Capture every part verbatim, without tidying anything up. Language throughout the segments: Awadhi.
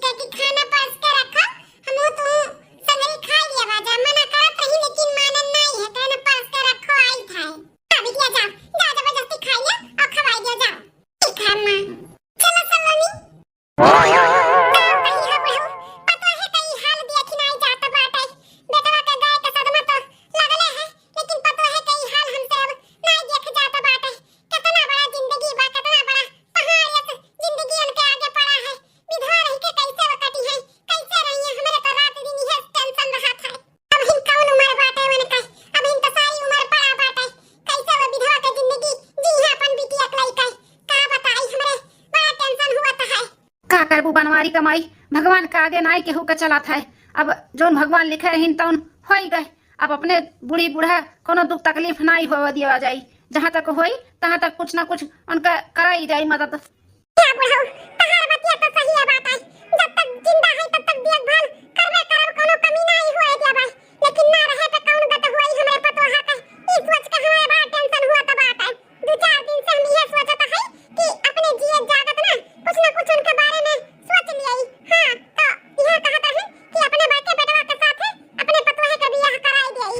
कह के खाना परस के रखो, हमहू तू संगरी खाई लिया बाजा। मना करत रही लेकिन मानन नाई है, कहना परस के रखो, आई खाए। जा बिटिया जा, जा जबरदस्ती खाई लिया और खवाई दिया, जा। ठीक है अम्मा। चलो सलोनी। का कही है बुढ़ऊ, पतोहे का ई हाल देखी नाई जात बाटे। बेटवा के गए के सदमा तो लगले है, लेकिन पतोहे का ई हाल हमसे अब नाई देख जात बाटे। कितना बड़ा जिंदगी बा, कितना बड़ा पहाड़ यस जिंदगी इनके आगे पड़ा है। विधवा रह के कैसे वो कटी है, कैसे रही है, हमरे तो रात दिन यह टेंशन रहत है। अब हिन कौन उम्र बाटे उनका, अब हिन तो सारी उम्र पड़ा बाटे। कैसे वो विधवा के जिंदगी जी है अपन बिटिया के लइका, का बताई, हमरे बड़ा टेंशन हुआ तो है। का करबू बनवारी कमाई, भगवान के आगे नाई केहू के चलत है। अब जौन भगवान लिखे रहिन तौन होई गए। अब अपने बूढ़ी बूढ़ा कोनो दुख तकलीफ नाई होवे दिया जाई। जहाँ तक होई तहाँ तक कुछ ना कुछ उनका कराई जाई मदद। क्या बुढ़ऊ, तहार बतिया तो सही है बात है। जब तक जिंदा है तब तक देखभाल करबे करब, कोनो कमी नाई होए देबे। लेकिन ना रहे पे कौन गत होई हमरे पतोहा के, ई सोच के हमरे बड़ा टेंशन हुआ तो बात है। दो चार दिन से हम यह सोचत है कि अपने जिए जागत ना कुछ ना कुछ उनके बारे में सोच लियाई। हाँ, तो यह कहत है कि अपने बड़के बेटवा के साथ अपने पतोहे के बियाह कराई दियाई।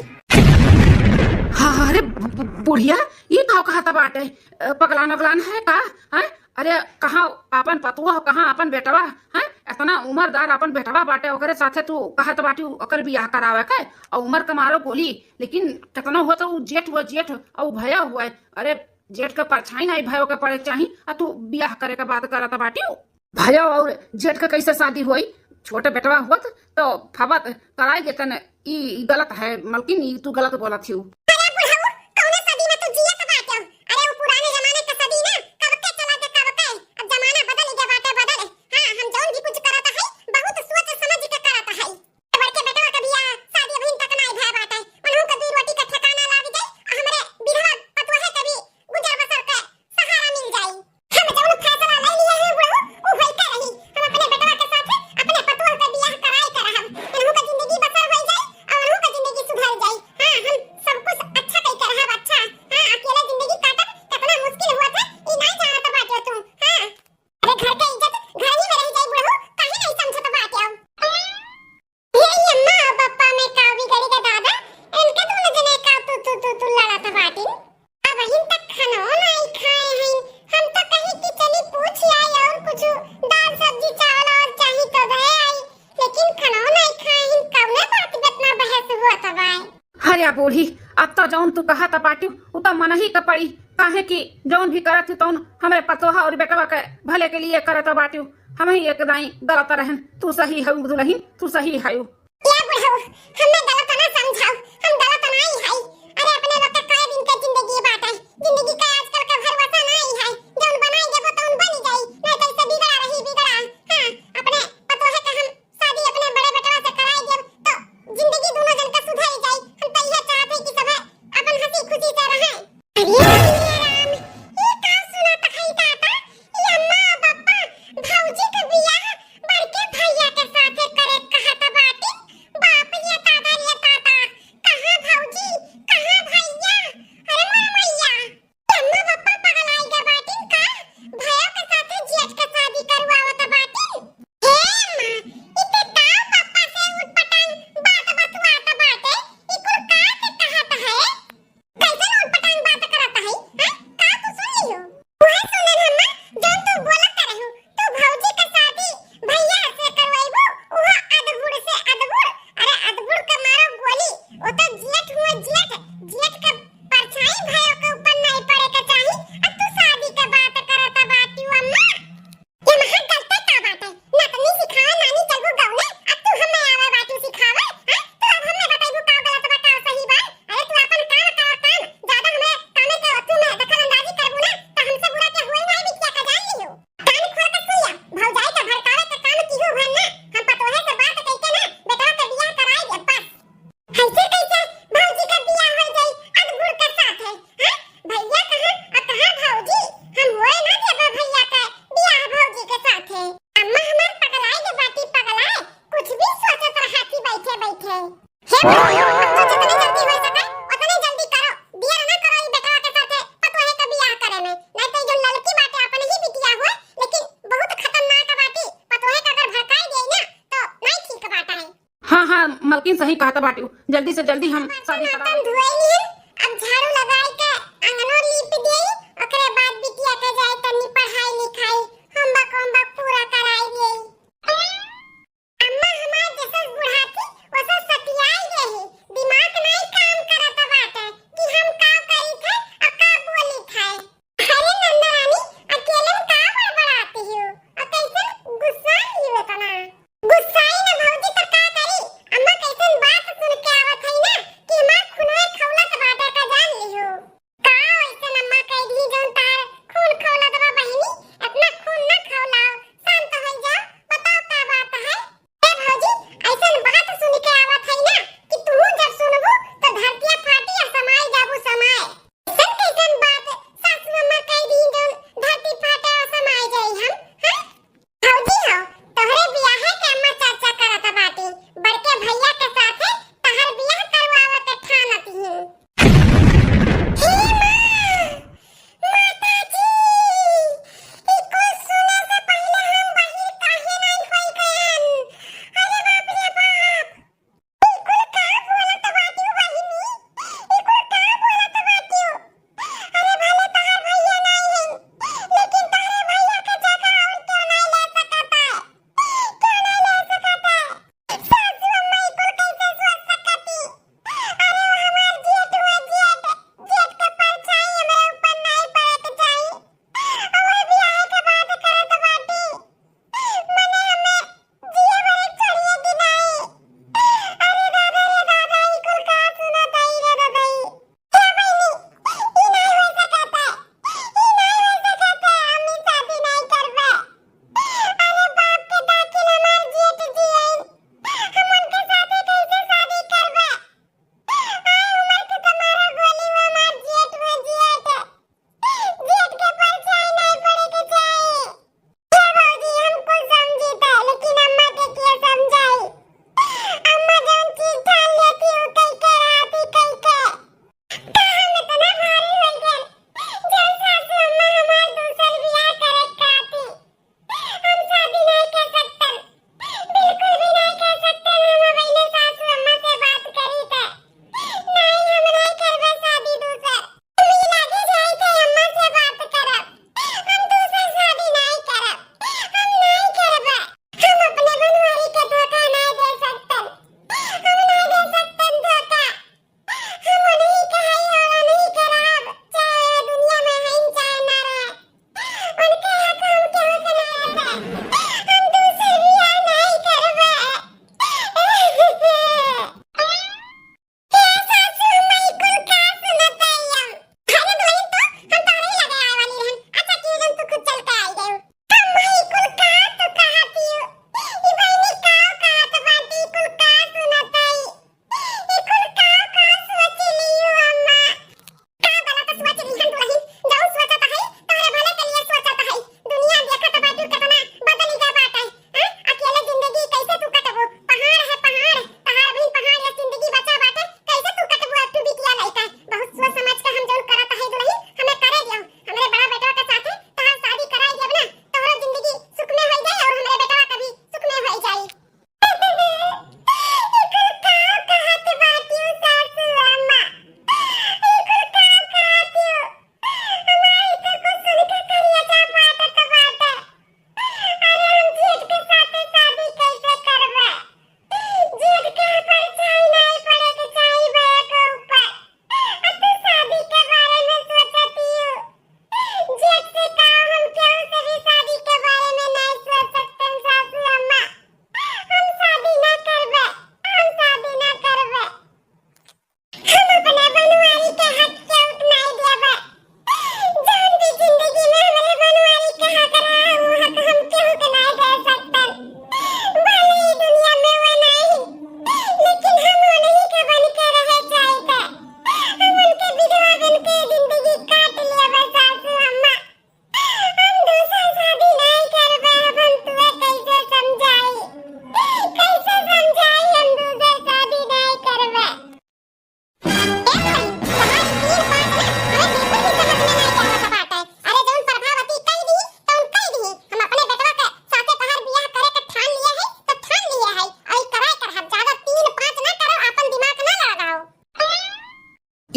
हाँ, अरे बु-, बु-, बुढ़िया, ये का कहत बाटे? अ, पगलान उगलान है का? हैं? अरे, कहाँ आपन पतोह, कहाँ आपन बेटवा? हैं? इतना उम्रदार आपन बेटवा बाटे, ओकरे साथे तू कहत बाटी ओकर बियाह करावे के, और उम्र के मारो गोली, लेकिन कितना हो तो उ जेठ हुआ, जेठ, और भया हुआ है। अरे, जेठ का परछाई नहीं भयो के पड़े चाही, आ तू बियाह करे के बात करत बाटी। भयो और जेठ का कैसे शादी होई? छोटे बेटवा होत तो फबत कराई देतन। ई, ई गलत है मलकिन, ई तू गलत बोलत हिउ। अरे बुढ़ऊ, कौने सदी में तू जियत बाटे? अरे वो पुराने जमाने का सदी ना, कब के चला के कब के। अब जमाना बदल गया बाटे, बदल। हाँ, हम जौन भी कुछ करत है, बहुत सोच समझ के करत है। बड़के बेटवा के बियाह शादी अभी तक नाई भय बाटे। उनहू के दुई रोटी का ठिकाना लाग जाए, आ हमरे विधवा पतोहे के भी गुजर बसर के सहारा मिल जाई। हम जौन फैसला ले लिए हैं बुढ़ऊ, उ होई के रही। हम अपने बेटवा के साथ अपने पतोह के बियाह कराई के रहब। उनहू का जिंदगी बसर होई जाई और उनहू का जिंदगी सुधर जाई। हाँ, हम सब कुछ अच्छा कई के रहब, अच्छा। हाँ, अकेले जिंदगी काटब कितना मुश्किल हुआ था, ई नाई जानत बाटे तू। हाँ, अरे घर के इज्जत घर ही में रह जाई बुढ़ऊ, काहे नहीं समझत बाटे अब? हे अम्मा, बप्पा में का बिगड़ गया दादा? इनके दोनों जने का तू, तू, तू, तू लड़त बाटिन? अब हिन तक खानो नाई खाए हैं। हम तो कही कि चली पूछ आई और कुछ दाल, सब्जी, चावल और चाही तो दे आई, लेकिन खानो नाई खाए हैं। कौने बात पे इतना बहस हुआ था भाई? अरे बूढ़ी, अब तो जौन तू कहत बाटिउ, उ तो मनही के पड़ी, काहे कि जौन भी करत ही तौन हमरे पतोहा और बेटवा के भले के लिए करत बाटिउ। हमही एक दाई गलत रहन, तू सही हऊ दुलहिन, तू सही हऊ। या बुढ़ऊ, हमें गलत ना समझाओ, हम गलत नाई हई। अरे अपने लोग के कई दिन के जिंदगी बाटे, जिंदगी का आजकल का भरोसा नाई है। जौन बनाई देबो तौन बनी जाई, नहीं तो ऐसे बिगड़ा रही बिगड़ा। हाँ, अपने पतोहे के हम शादी अपने बड़े बेटवा से कराई देब तो जिंदगी दोनों जन का सुधर जाई। हम तो यह चाहते कि सब अपन हंसी खुशी से रहे। अरे राम, ये राम, ये का सुना तखई दादा? ये अम्मा, बप्पा, भौजी के बियाह बड़के भैया के साथे करे कहत बाटी। बाप रे दादा रे दादा, कहाँ भौजी, कहाँ भैया? अरे मोर मैया। हाँ हाँ, मलकिन सही कहत बाटी, जल्दी से जल्दी हम शादी करा। बर्तन धोई लीन, अब झाड़ू लगाई के अंगनो लीप देई, ओकरे बाद बिटिया के जाए तनी पढ़ाई लिखाई, homework होमवर्क पूरा कराई देई। अम्मा हमार जैसे बुढ़ाती वैसे सतियाई गए ही, दिमाग नहीं काम करत बाटे कि हम का करी थे और का बोली थे। अरे नंदरानी, अकेले में का बड़बड़ाती हो और कैसे गुस्सा ही हो इतना? गुस्साई ना भौजी, तो का करी? अम्मा कैसन बात सुन के आवत है ना कि हमार खुनवे खौलत बा।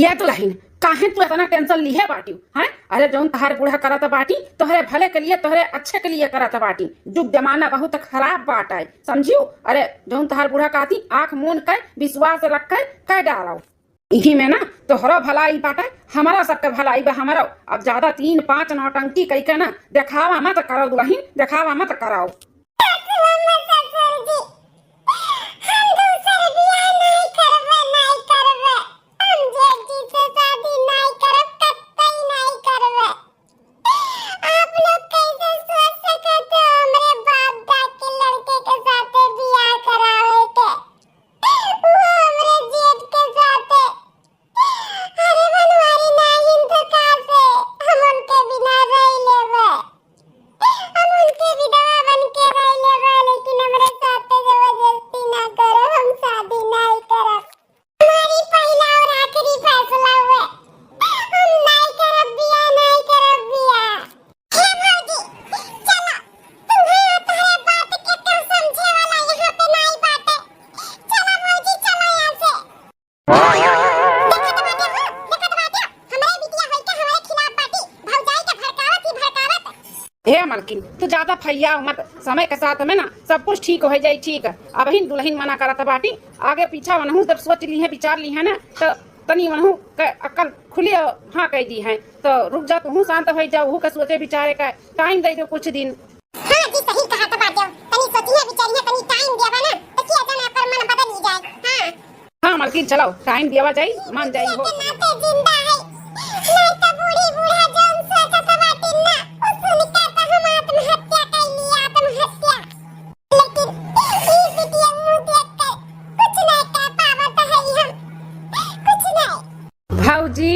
ये दुलहिन, काहे तू एतना tension लिहे बाटिउ, हैं? अरे, जौन तहार बूढ़ा करत बाटी, तोहरे भले के लिए, तोहरे अच्छे के लिए करत बाटी। जुग जमाना बहुत खराब बाटइ, समझिउ? अरे, जौन तहार बूढ़ा कहती, आँख मून के, विश्वास रख के, कह डारउ। इही में ना तोहरो भलाई बाटइ, हमरा सबके भलाई बा, हमरो। अब ज्यादा तीन पाँच नौटंकी कइ के ना देखावा मत करउ दुलहिन, देखावा मत करउ। ससुर जी, हम दूसर बियाह नाहीं करबे, नाहीं करबे। हम जेठ जी से शादी नाहीं करब, कतई नाहीं करबे। आप लोग कैसे सोच सकत हो हमरे बाप दादा के लड़के के साथे बियाह करावे के? वो हमरे जेठ के साथे। अरे बनवारी नाहीं तो का से हम उनके बिना रह लेबे। हम उनके विधवा बन के रह लेबे, लेकिन हमरे साथे जबरदस्ती ना करो, हम शादी नाहीं करब। हमारी पहला और आखिरी फैसला हुए, हम नाहीं करब बियाह, नाहीं करब बियाह। हे भौजी, चलो, तुम्हें और तुम्हारे बाप के क्यों समझे वाला यहाँ पे नाहीं बाटे। चलो भौजी, चलो यहाँ से। देखत बाटे हो, देखत बाटे हो, हमरे बिटिया होई के हमरे खिलाफ बाटी, भौजाई के भड़कावत ही भड़कावत। हे मलकिन, तू ज्यादा फैयाव मत, समय के साथ में ना सब कुछ ठीक होइ जाई, ठीक। अबहिन दुलहिन मना करत बाटी, आगे पीछा वनहू जब सोच लिहे, विचार लिहे ना, तो तनी वनहू के अक्कल खुली, हाँ कह दी है। तो रुक जा, तू शांत होइ जा, वहू के सोचे विचारे का time दे दो कुछ दिन। हाँ जी, सही कहा तो बाटे। तनी सोचिहे, विचारिहे, तनी time देवा ना, तो किया जाने ओकर मन बदल ही जाए। हाँ। हाँ मलकिन, चलाओ, time देवा जाई, मान जाई हो। के नाते जिंदा है, नहीं तो बूढ़ी बूढ़ा जौन सोचत बाटिन ना, उ सुन के तो हम आत्महत्या कर ली, आत्महत्या। लेकिन ई video मुंह देख के कुछ नहीं कह पावत है हम, कुछ नहीं। भौजी।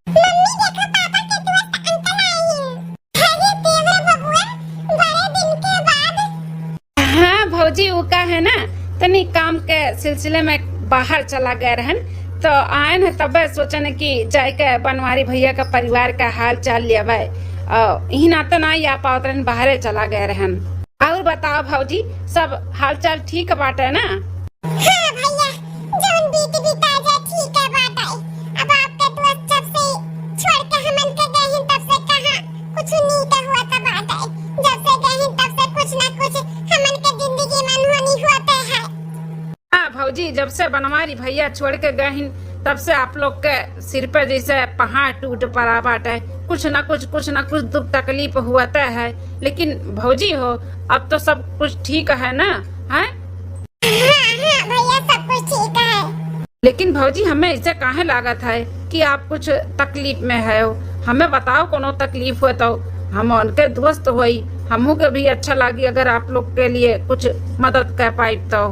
मम्मी, देखो, पापा के दोस्त अंकल आए हैं। अरे देवर बबुआ, बड़े दिन के बाद। हाँ भौजी, वो का है ना, तनी काम के सिलसिले में बाहर चला गए रहन, तो आयन है, तबे सोचन कि जाए के बनवारी भैया का परिवार का हाल चाल लेवे। अ, इही नाते ना आ पावत रहन, बाहरे चला गए रहन। और बताओ भौजी, सब हालचाल ठीक बाटे ना? हाँ भैया, जौन बीत बिता जाए ठीक है बाटे। अब आपके दोस्त जब से छोड़ के हमन के गए हैं, तब से कहाँ कुछ नीक हुआ था बाटे। जब से गए हैं, तब से कुछ ना कुछ हमन के जिंदगी में अनहोनी होते है। हाँ भौजी, जब से बनवारी भैया छोड़ के गए हैं, तब से आप लोग के सिर पे जैसे पहाड़ टूट पड़ा बाटे। कुछ ना कुछ, कुछ ना कुछ दुख तकलीफ होते है। लेकिन भौजी हो, अब तो सब कुछ ठीक है ना? हैं? हाँ, हाँ भैया, सब कुछ ठीक है। लेकिन भौजी, हमें ऐसे काहे लागत है कि आप कुछ तकलीफ में हो? हमें बताओ, कोनो तकलीफ हो तो हम उनके दोस्त होई, हमहू के भी अच्छा लागी अगर आप लोग के लिए कुछ मदद कर पाई तो।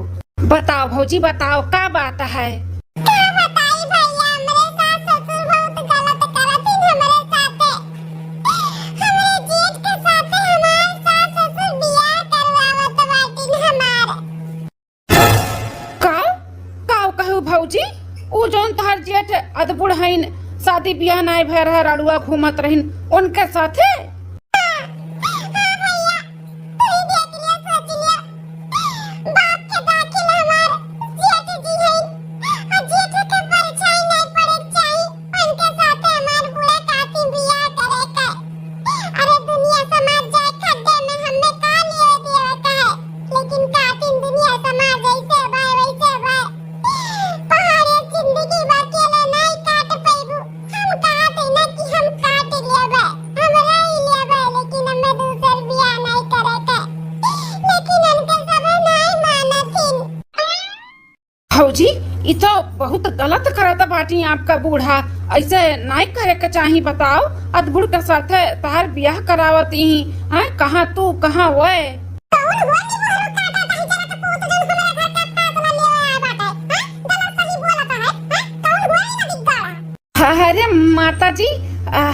बताओ भौजी, बताओ, का बात है? का बताई भैया, हमरे सास ससुर बहुत गलत करत हिन हमरे साथे। हमरे जेठ के साथे हमार सास ससुर बियाह करवावत बाटिन हमार। का? का कहू भौजी? उ जौन तोहार जेठ अधबुढ़ हईन, शादी बियाह नाय भय रहे, रड़ुआ घूमत रहिन, उनके साथे? हाँ, हाँ भैया, तू ही देख लिया, सोच लिया। बाप के दाखिल हमार जेठ जी हैं, और जेठ के परछाई नहीं पड़े के चाही, उनके साथे हमार बूढ़ा काकी बियाह करे के। अरे दुनिया समाज जाए खड्डे में, हमें का लिए दिया कहे, लेकिन कातिन दुनिया समाज ऐसे बाय वैसे बाय। पहाड़े जिंदगी बा, अकेले नहीं काट पैबू। हम कहत है ना कि हम काट लेबे, हम रह लेबे, लेकिन हमें दूसर बियाह नहीं करे के। लेकिन उनके सबे नहीं मानथिन। भौजी, ई तो बहुत गलत करत बाटी आपका बूढ़ा, ऐसे नहीं करे के चाही। बताओ, अधबुढ़ के साथे तहार बियाह करावत ही, हैं? कहाँ तू, कहाँ वह? कौन हुआ कि मोहरो काटा दही जरा के पूत जौन हमरा घर के पास में ले आया बाटे, हैं? गलत सही बोलत है, हैं? कौन हुआ ई नदी गाड़ा? अरे माता जी,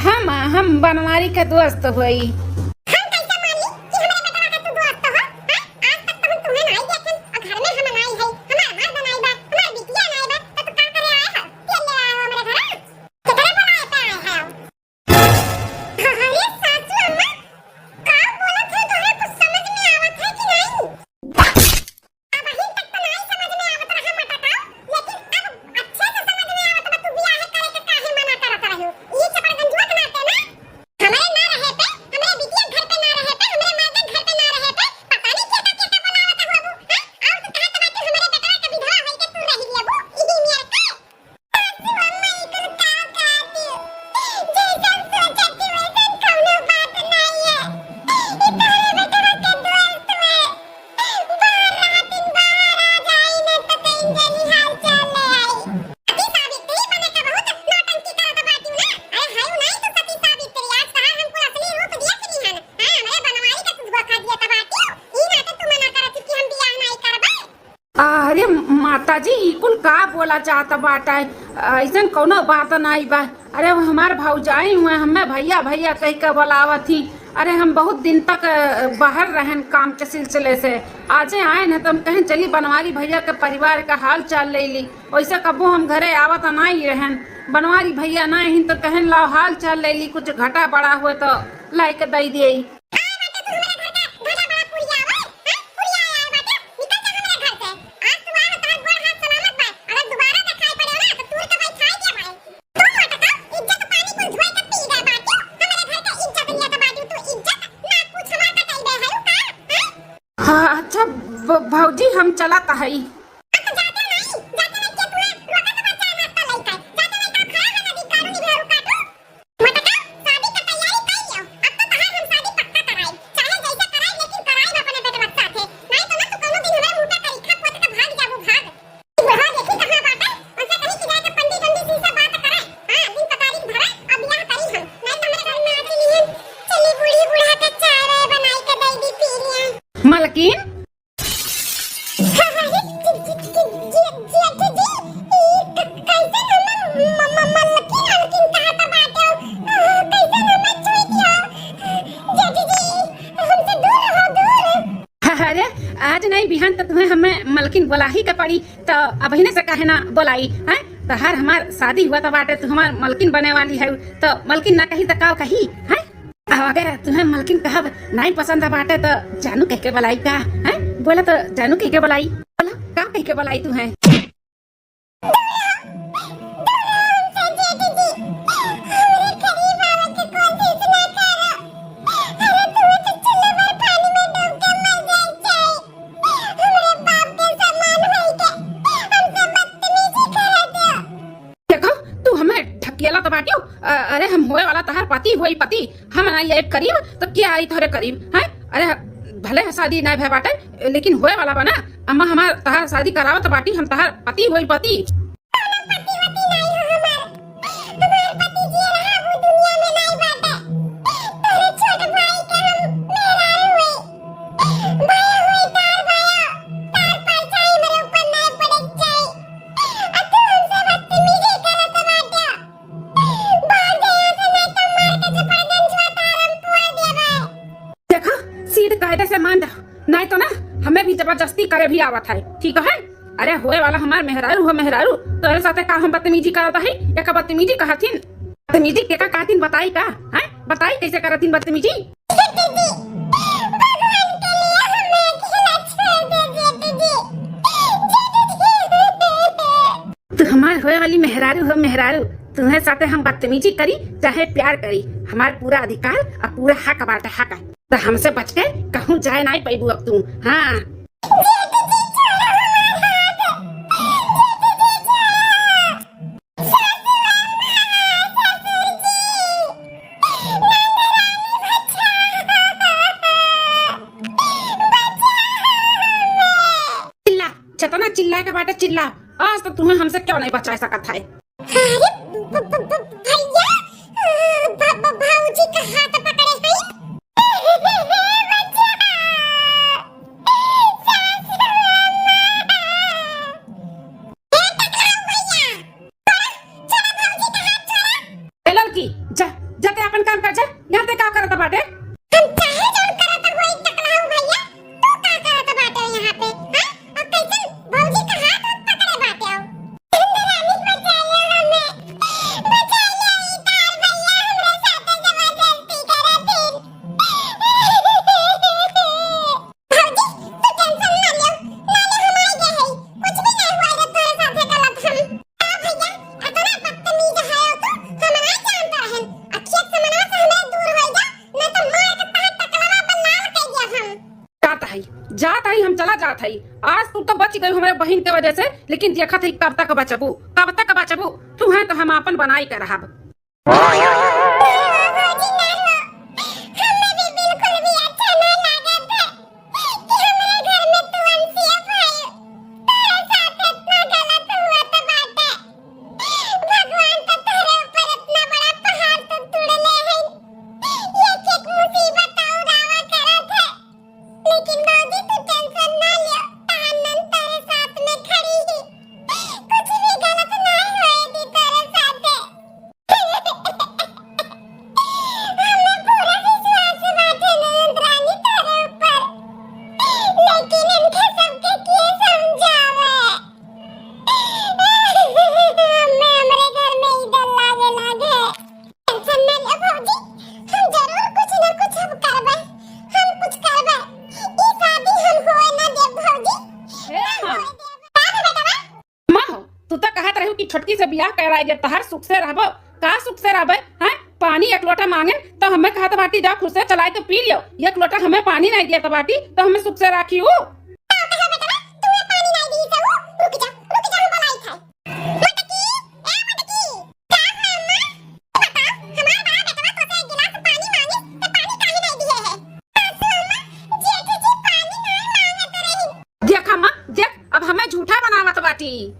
हम, हम बनवारी के दोस्त होई। हम कैसे मानी कि हमरे बेटवा के तू दोस्त हो? हैं? आज तक तो हम तुम्हें नहीं देखे, और घर में हम नहीं है, हमार मर्द नहीं बा, हमार बिटिया नहीं बा, तो तू का करे आए हो? तेल ले आए हो हमरे घर? केकरे बुलाए पे आए हो? अरे सासू अम्मा, का बोलत है, तोहरे कुछ समझ में आवत है कि नहीं? अबहिन तक तो नाई समझ में आवत रहा मटकाऊ, लेकिन अब अच्छे से समझ में आवत बा तू बियाह करे के माता जी, ई कुल का बोला जात बाटे? अइसन कौनो बात नाई बा। अरे, वो हमार भौजाई हुए, हमें भैया भैया कह के बोलावत ही। अरे, हम बहुत दिन तक, अ, बाहर रहन काम के सिलसिले से। आजे आए न, तो हम कहें चली बनवारी भैया के परिवार का हाल चाल ले ली। वैसे कबो हम घरे आवत नाई रहन। बनवारी भैया नाई ही तो कहें लाओ हाल चाल ले ली, कुछ घटा बड़ा हुए तो लाइके दे दिए। आए बाटे तू हमरे घर का घटा बड़ा पुड़िया, ओए, हाँ? पुड़िया आए बाटे, निकल जा हमरे घर से। आज तू आए, तोहार गोड़ हाथ सलामत बा। अगर दोबारा देखाई पड़े ना, तो तूर के भाई खाए के भाई। तू मोटका, इज्जत पानी कुल धोए के पी गए बाटे। हमरे घर के इज्जत लिया तो बाटे, तू इज्जत ना कुछ हमार कटाई बे है, का? हैं? हाँ, अच्छा, ब-, भौजी, हम चलत हई। अब तो जाते नहीं, जाते नहीं के तू है, रोका तो बच्चा है, नाश्ता लेके। जाते नहीं का खाया है, नदी कानूनी भेड़ू काटू। मोटका, शादी के तैयारी कर लियो। अब तो तहार हम शादी पक्का कराई। चाहे जैसे कराई, लेकिन कराई अपने बेटवा के साथे। नहीं तो ना तू कोनो दिन हमें मुंह पे करीखा पोत के भाग जाबू, भाग। ई बुढ़वा देखी कहाँ बाटे, उनसे कही कि जाके पंडित उंडित जी से बात करे। हाँ, दिन पतारी धरे, अब बियाह करी हम। नहीं तो हमरे घर में आके लिहन चली बूढ़ी बूढ़ा के चाय वाय बनाई के दे दी पी लिया। मलकिन, अरे, जे-, जे-, जे-, जे-, जेठ जी, ई क-, कैसन हमर म-, म-, मलकिन अलकिन कहत बाटे? अ, कैसन हमर छुई दिया? जेठ जी, हमसे दूर रहो, दूर। अरे, आज नहीं बिहान तो तुम्हें हमें मलकिन बोला ही के पड़ी, तो अबहिने से काहे ना बोलाई, हैं? तो हर हमार शादी हुआ तो बाटे, तू हमार मलकिन बने वाली है, तो मलकिन ना कही तो का कही, हैं? अब अगर तुम्हें मलकिन कहब नाई पसंद बाटे तो जानू कह के बुलाई का? हैं? बोला तो जानू कह के बुलाई। बोला का कह के बुलाई तुम्हें? देखो, तू हमें ढकेला तो बाटियो। अ-, अरे, हम होए वाला तहार पति होई पति, हम ना ये करीब तो क्या आई तोहरे करीब, हैं? अरे, भले है शादी ना भय बाटे, लेकिन होए वाला बा ना। अम्मा हमार तहार शादी करावत बाटी, हम तहार पति होई पति। देखा, सीध कायदे से मान जा, नाहीं तो ना हमें भी जबरदस्ती करे भी आवत है, ठीक है? अरे होए वाला हमार मेहरारू हो मेहरारू, तोरे साथे का हम बदतमीजी करत हई? एका बदतमीजी कहथिन? बदतमीजी केका कहथिन बताई का? हैं? बताई कैसे करथिन बदतमीजी? तू हमार होए वाली मेहरारू हो मेहरारू, तुम्हें साथे हम बदतमीजी करी चाहे प्यार करी, हमार पूरा अधिकार और पूरा हक बाटे, हक। तो हमसे बच के कहूँ जाए नाई पैबू अब तू। हाँ। चिल्ला, जतना चिल्लाए के बाटे चिल्ला, आज तो तुम्हें हमसे क्यों नहीं बचा सकत है। अरे ब-, ब-, ब-, भैया, अ, भ-, भ-, भौजी का हाथ पकड़े हैं। बचा। सासू अम्मा। ए टकलाऊ भैया, छोड़ा, छोड़ा भौजी का हाथ, छोड़ा। ए लड़की, जा, जा ते अपन काम कर, जा। यहाँ ते का करत बाटे? हम चाहे जौन करत होई टकलाऊ भैया, तू का करत बाटे यहाँ पे, हाँ? और कैसन भौजी का हाथ पकड़े बाटे हो? चंद्रानी बचा ले हमें, बचा ले, ई तार भैया हमरे साथे जबरदस्ती करत हिन। भौजी, तू tension ना ले, ना ले, हम आए गए हैं, कुछ भी नहीं हुआ है तोरे साथे गलत हम। का भैया, इतना बदतमीज है हो तू, हम ना जानत रहन। अखियत से मना से हमें दूर हो जा, ना तो मार के तहार टकलवा पर लाल कर दिया हम। जात हई, जात हई, हम चला जात हई। आज तू तो बच गई हमरे बहिन के वजह से, लेकिन देखत हई कब तक बचबू, कब तक बचबू? तू है तो हम आपन बनाई के रहब। भौजी ना हो, हमें भी बिल्कुल भी अच्छा ना लागत है कि हमरे घर में तू अनसिया भाई, तोरे साथ इतना गलत हुआ तो बाटे। भगवान तो तोरे ऊपर इतना बड़ा पहाड़ तो तुड़ले है, एक एक मुसीबत और आवा करत है। लेकिन भौजी, तू tension ना लियो, तहार नंद तोरे साथ में खड़ी ही। तू तो कहत रहू कि छोटकी से बियाह कराई दे, तहर सुख से रहबो। का सुख से रहबे? हैं? पानी एक लोटा माँगे तो हमें कहत बाटी, "जा खुद से चलाए के पी लियो।" एक लोटा हमें पानी नाहीं देत बाटी तो हमें सुख से राखी उ? का कहे बेटवा, तू ये पानी नाहीं दी से उ? रुक जा, रुक जा, हम बोलाई थे। मटकी, ए मटकी, का है अम्मा? बता, हमार बड़ा बेटवा तोसे एक गिलास पानी माँगिस, त पानी काहे नाहीं दिए है? सासू अम्मा, जेठ जी पानी नाहीं माँगत रही। देख अम्मा, देख, अब हमें झूठा बनावत बाटी।